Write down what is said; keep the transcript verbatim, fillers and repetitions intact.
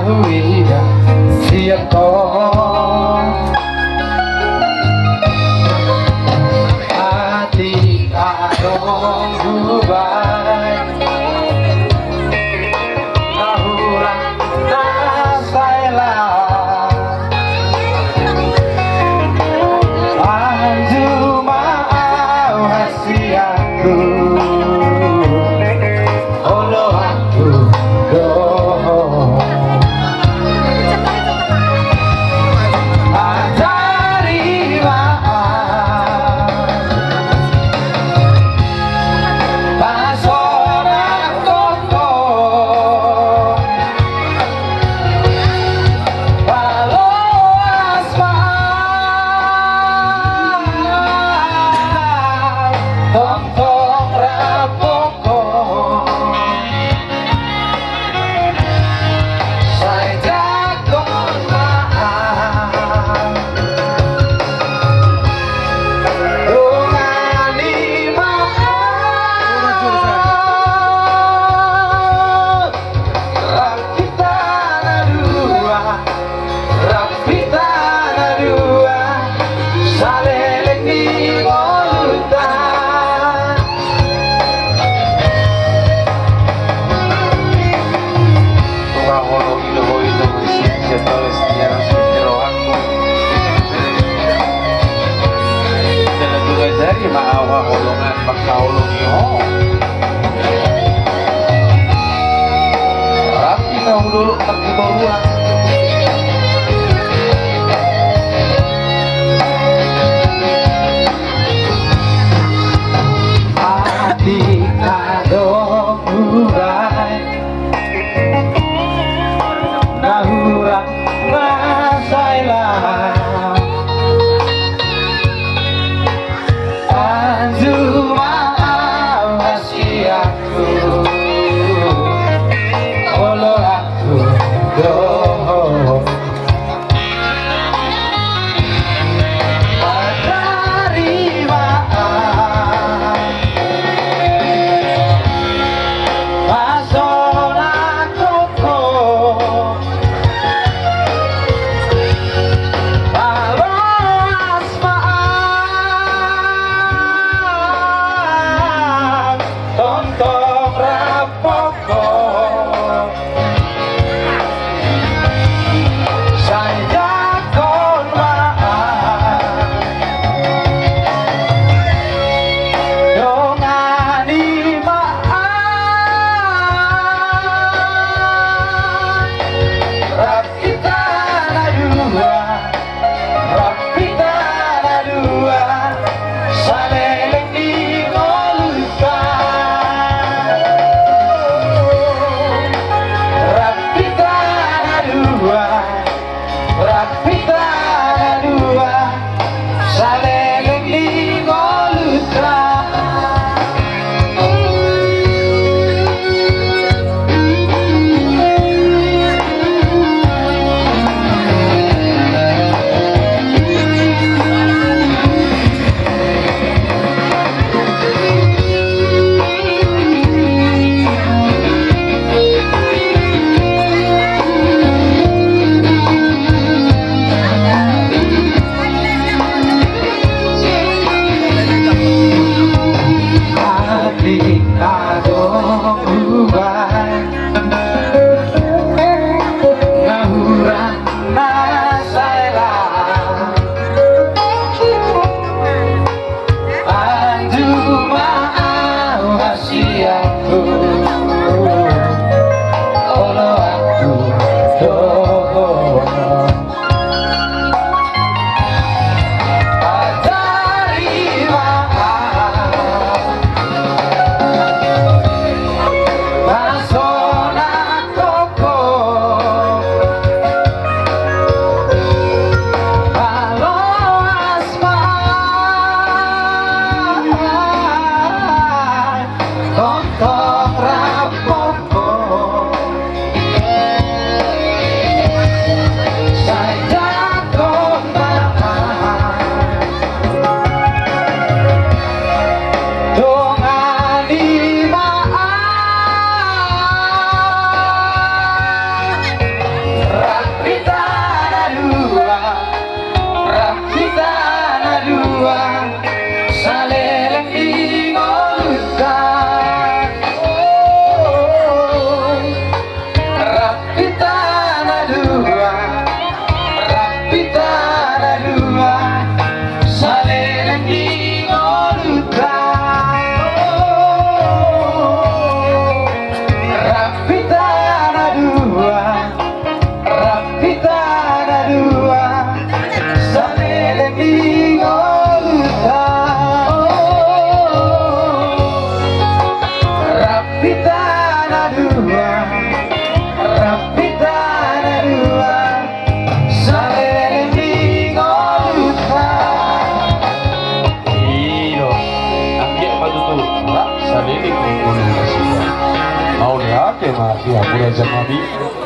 Huida siap to. Atik adong hubaen na hurang na saela. Anju ma au hasianku. Oloanku do. Ajari ma au pasorak tongtong. Paloas ma au tongtong rap tongtong. Sai jangkon ma au. Dongani ma au. Rap hita na dua. Rap hita na dua, saleleng ni ngolunta. Tua holong i do ho i do, siap-siap bales di arah sini rohangku. Jala tua jari ma au haholongan mangkaholongi ho. Rap hita tu dolok na di toruan. Atik adong hubaen na hurang na saela. Anju ma au hasianku. Oloanku do. Ia mura jamami.